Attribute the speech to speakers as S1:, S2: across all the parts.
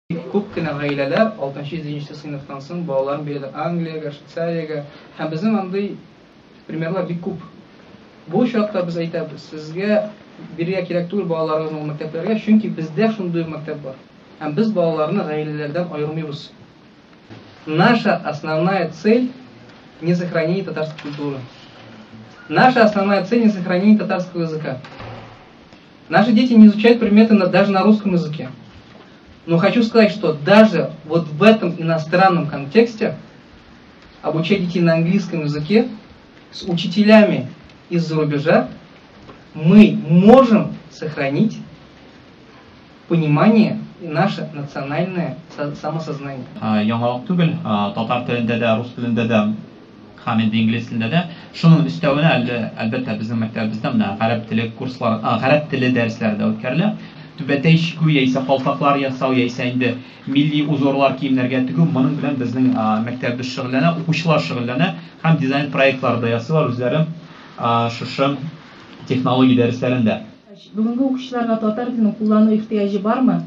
S1: Күп кенә гаиләләр алтынчы-җиденче сыйныфтан соң балаларын бирәләр Англиягә, Швейцариягә. Һәм безнең андый примерлар бик күп. Бу очракта без әйтәбез, сезгә бирергә кирәк түгел балаларыгызны ул мәктәпләргә, чөнки бездә шундый ук мәктәп бар. Һәм без балаларны гаиләләрдән аермыйбыз. Наша основная цель не сохранение татарской культуры. Наша основная цель не сохранение татарского языка. Наши дети не изучают предметы даже на русском языке. Но хочу сказать, что даже вот в этом иностранном контексте обучать детей на английском языке с учителями из-за рубежа мы можем сохранить понимание и наше национальное самосознание.
S2: Яңалык түгел, татар телендә дә, рус телендә дә һәм инде инглиз телендә дә. Шуның өстәвенә әле, әлбәттә, безнең мәктәбебездә менә гарәп теле курслары, гарәп теле дәресләре дә үткәрелә. Түбәтәй чигү яисә калфаклар ясау, яисә инде милли узорлар киемнәргә тегү, моның белән безнең мәктәбебез шөгыльләнә, укучылар шөгыльләнә һәм дизайн проектлары да ясыйлар үзләре шушы технология дәресләрендә.
S3: Бүгенге укучыларга татар телен куллану ихтыяҗы бармы?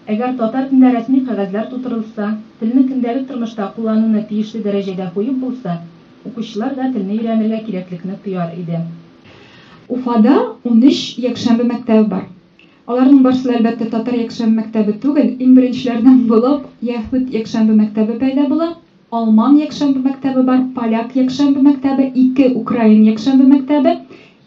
S3: Әгәр татар телендә рәсми кәгазьләр тутырылса, телне көндәлек тормышта куллануны тиешле дәрәҗәдә куеп булса, укучылар да телне өйрәнергә кирәклекне тояр иде.
S4: Уфада 13 якшәмбе мәктәбе бар. Аларның барысы да, әлбәттә, татар якшәмбе мәктәбе түгел. Иң беренчеләрдән булып, яһүд якшәмбе мәктәбе пәйда була. Алман якшәмбе мәктәбе бар, поляк якшәмбе мәктәбе, ике украин якшәмбе мәктәбе,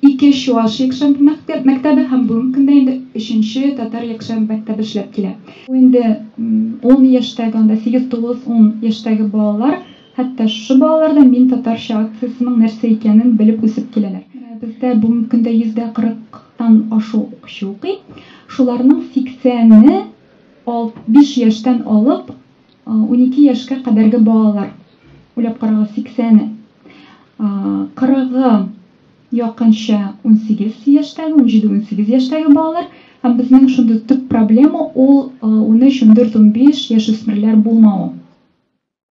S4: ике чуаш якшәмбе мәктәбе һәм бүгенге көндә инде өченче татар якшәмбе мәктәбе эшләп килә. Бу инде 10 яшьтәге, анда 8, 9, 10 яшьтәге балалар, хәтта шушы балалар да Мин татарча акциясенең нәрсә икәнен белеп үсеп киләләр. Менә бездә бүгенге көндә 40% ашу укучы укый. Шуларның 80-е 5 яшьтән алып 12 яшькә кадәрге балалар. Уйлап карагыз, 80-е. 40-ы якынча 18 яшьтәге, 17-18 яшьтәге балалар. Һәм безнең шундый төп проблема ул 13, 14, 15 яшүсмерләр булмавы.